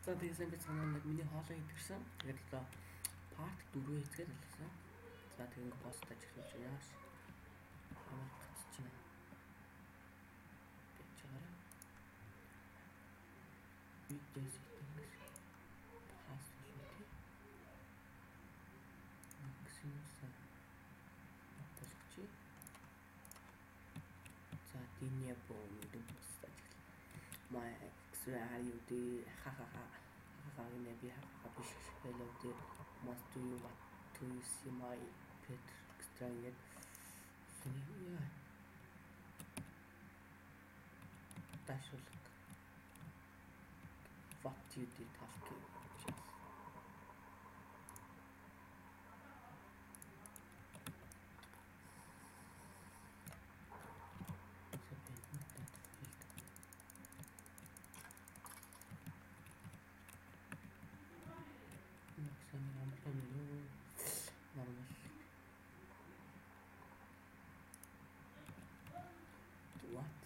За тэгээ сайн байцгаана уу? Миний хоолой идэрсэн. Тэгээд одоо part 4 хийцгээд болсон. За тэгээ ингээ пост ажиглуулж яаш. Амар гацчихна. Гэж байгаарай. Видео settings password тий. Максимум болгочих. За диня боо пост ажиглал. My ex are you the ha ha ha ha ha би ha ha биш hello the must do you what to you see my pet extra ингээд яа дашуулах what you did talk гэж normal. What?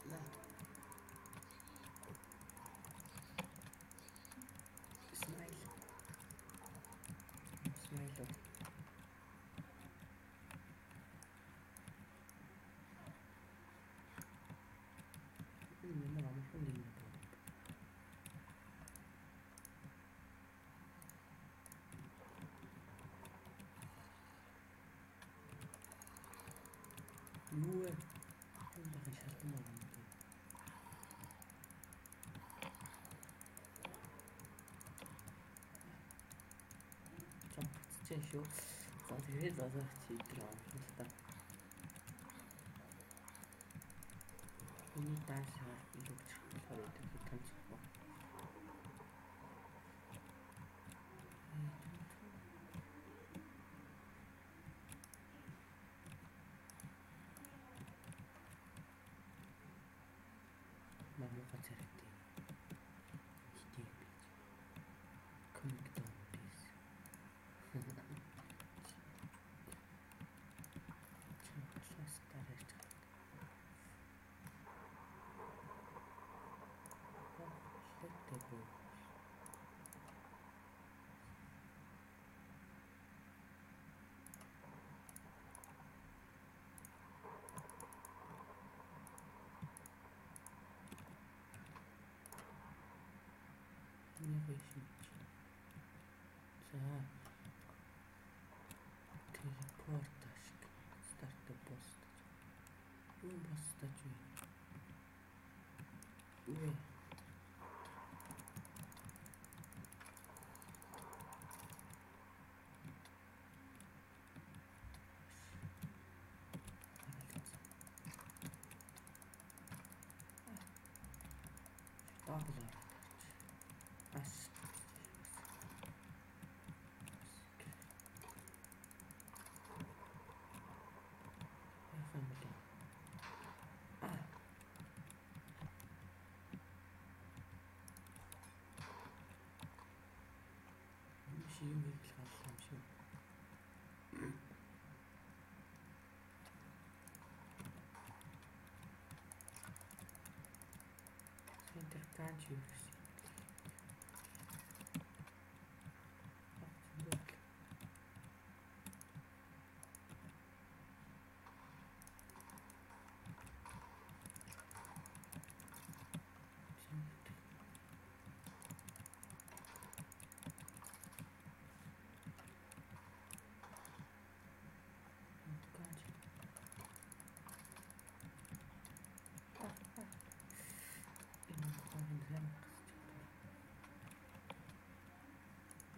No. Smile. Smile. Энэ ямар амархан юм бэ? Юу вэ? Энэ бахан шалтан байна юм бэ? Чам гацчихсан шүү. За тэгээд зазаах чи идэр амархан л та. Миний даашаа илүү болохоор идэх тэнцэх. Мамуга царайтай. Хитээ бич. Comic down please. Чамлаас дараач. Let the go. За телепорт ашиг start the post. Юу постаж вэ? Юу? Double аш. Яах юм бэ? Аа. Юм шиг юм хийх галлаа юм шиг. Center branch юу гэсэн.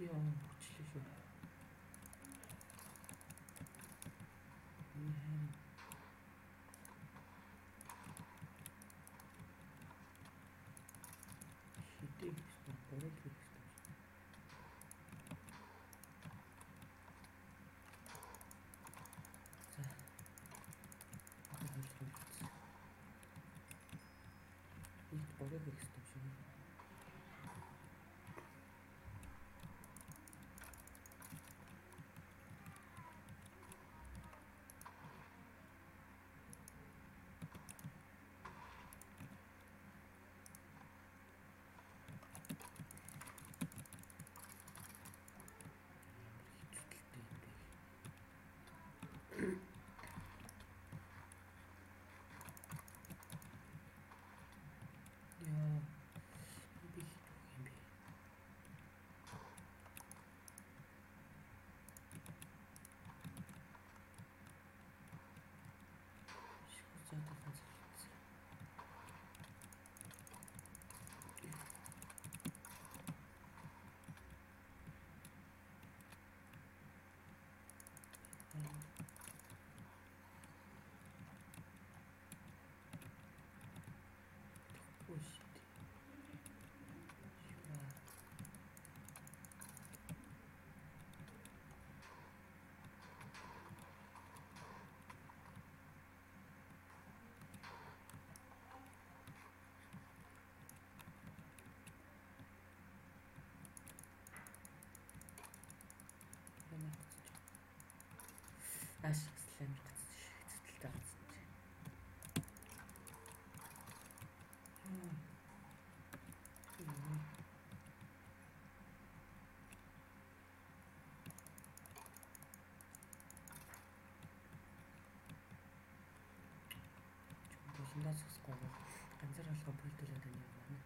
Яа, хүчлээ шүү. Хитээ гэсэн, гурыг гэсэн. За. Их гурыг гэсэн шүү. Амар гацсан хэцэлтэй гацсан чи. Буландаа зогсохгүй бол ганцаар алга болдуулаад байна юм байна.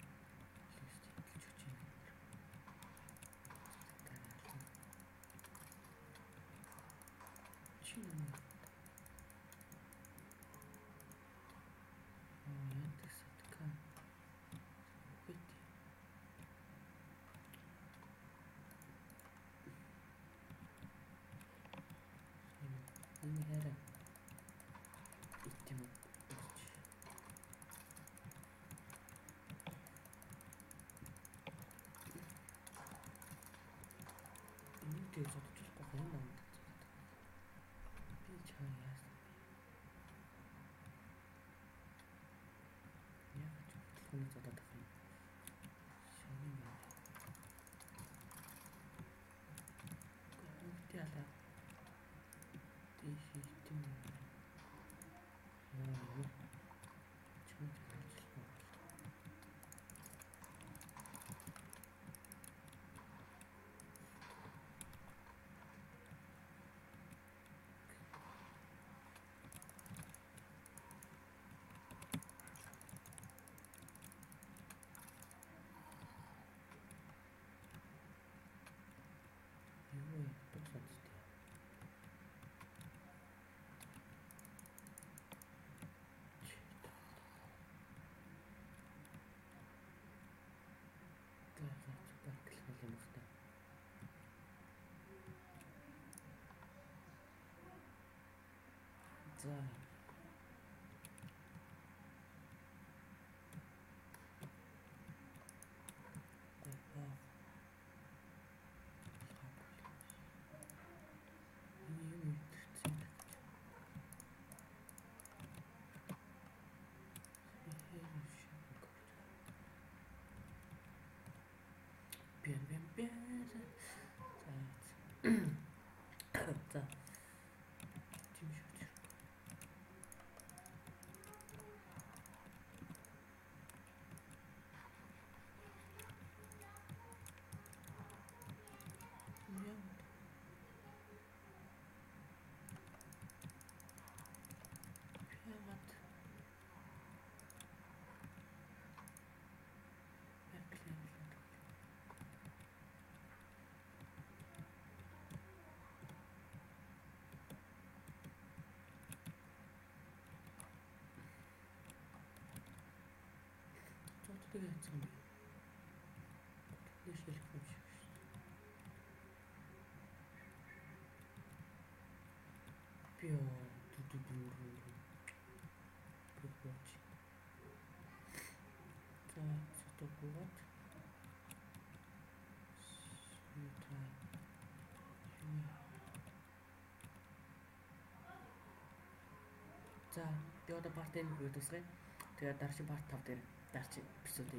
Хэлж өгч юм. Чи юм. Яндекс садка. Үгүй. Энэ хэрэг ит юм уу? Энэ дээр зодож болохгүй юм аа. Би чам яасан бэ? Яг ч хөтөлбөрийг зодоод байгаа юм. Сонин юм. Бүгдээ алаа. Тийш юм. Яа. Чам зодож болохгүй. Юу вэ? Дуусаад зү. Юм байна. За. Энэ юм өвдөрсөн юм. Бян бян бян. За. За. Тийм шүү. Яа. Яагаад зодтдаг яцсан юм бэ? Тэднээс хэлэх юм шиг шүү дээ. Би ду ду ду ду бууч. За цотог буугаад юутай юу. За би одоо part 1 хүрээ дуусгая. Тэгээд дараагийн part 5 дээр дараагийн эпизод.